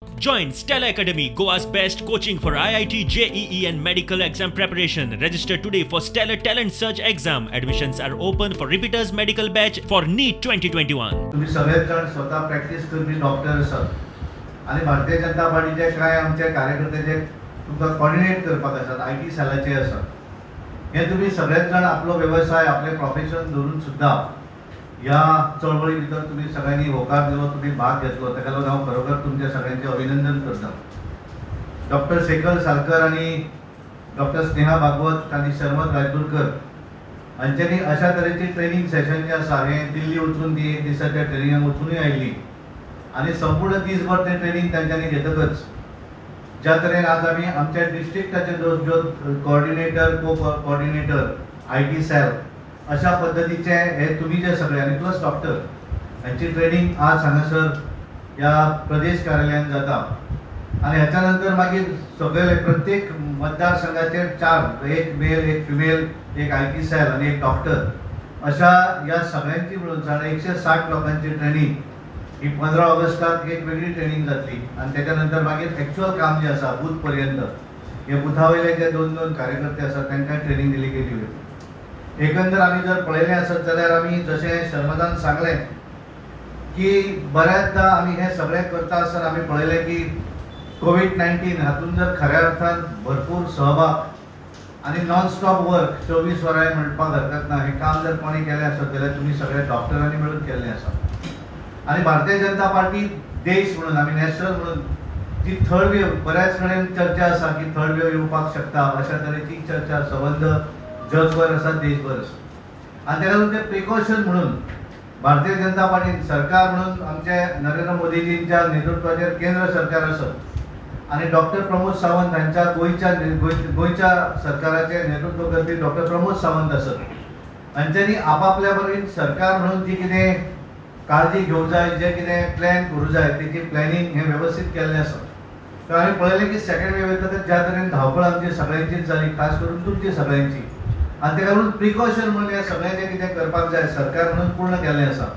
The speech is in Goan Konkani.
Join Stella Academy, Goa's best coaching for IIT, JEE, and medical exam preparation. Register today for Stellar Talent Search exam. Admissions are open for repeaters medical batch for NEET 2021. तुम्ही सगळेच जाण स्वतः प्रॅक्टीस करपी डॉक्टर आसात आनी भारतीय जनता पार्टीचे कांय आमचे कार्यकर्ते जे तुमकां कॉर्डिनेट करपाक आसात, IT सेलाचे आसात, हे तुमी सगळेच जाण आपलो वेवसाय, आपलें प्रोफेशन धरून सुद्दां ह्या चळवळी भितर तुमी सगळ्यांनी होकार दिलो, तुमी भाग घेतलो. ताका लागून हांव खरोखर तुमच्या सगळ्यांचें अभिनंदन करता. डॉक्टर शेखर सालकर आनी डॉक्टर स्नेहा भागवत आनी शर्मद रायतुरकर हांच्यांनी अशा तरेची ट्रेनींग सेशन जें आसा हें दिल्ली वचून ती एक दिसाच्या ट्रेनिंगाक वचुनूय आयिल्ली आनी संपूर्ण दीसभर तें ट्रेनींग तांच्यांनी घेतकच ज्या तरेन आज आमी आमच्या डिस्ट्रिक्टाचे जो जो coordinator, co coordinator, IT cell अशा पद्दतीचे हे तुमी जे सगळे आनी प्लस डॉक्टर हांची ट्रेनींग आज हांगासर ह्या प्रदेश कार्यालयान जाता. आनी ह्याच्या नंतर मागीर सगळे प्रत्येक मतदारसंघाचेर 4, एक मेल, एक फिमेल, एक IT sell आनी एक डॉक्टर अशा ह्या सगळ्यांची मिळून 160 लोकांची ट्रेनींग ही 15 ऑगस्टाक एक वेगळी ट्रेनींग जातली. आनी त्याच्या नंतर मागीर एक्चुअल काम जें आसा बूथ पर्यंत हे बुथा वयले जे 2-2 कार्यकर्ते आसात तांकां ट्रेनींग दिली गेली वयता. एकंदर आमी जर पळयलें आसत जाल्यार आमी जशें शर्मदान सांगलें की बऱ्याचदा आमी हें सगळें करता आसतना आमी पळयलें की कोवीड-19 हातून जर खऱ्या अर्थान भरपूर सहभाग आनी नॉन स्टॉप वर्क 24 वरां म्हणपाक हरकत ना, हें काम जर कोणी केलें आसत जाल्यार तुमी सगळे डॉक्टरांनी मेळून केल्लें आसा. आनी भारतीय जनता पार्टी देश म्हणून आमी नॅशनल म्हणून जी थर्ड वेव बऱ्याच कडेन चर्चा आसा की थर्ड वेव येवपाक शकता अशा तरेची चर्चा संबंद जगभर आसा, देशभर आसा. आनी ताका लागून ते प्रिकॉशन म्हणून भारतीय जनता पार्टी सरकार म्हणून आमचे नरेंद्र मोदीजींच्या नेतृत्वाचेर केंद्र सरकार आसत आनी डॉक्टर प्रमोद सावंत हांच्या गोंयच्या सरकाराचें नेतृत्व करपी डॉक्टर प्रमोद सावंत आसत हांच्यांनी आपापल्या बरोबर सरकार म्हणून जी कितें काळजी घेवंक जाय, जें कितें प्लॅन करूं जाय तेची प्लॅनिंग हें वेवस्थीत केल्लें आसा. तर आमी पळयलें की सेकंड वेव येता तर ज्या तरेन धांवपळ आमची सगळ्यांचीच जाली, खास करून तुमची सगळ्यांची, आनी ताका लागून प्रिकॉशन म्हणून हें सगळें जें कितें करपाक जाय सरकार म्हणून पूर्ण केल्लें आसा.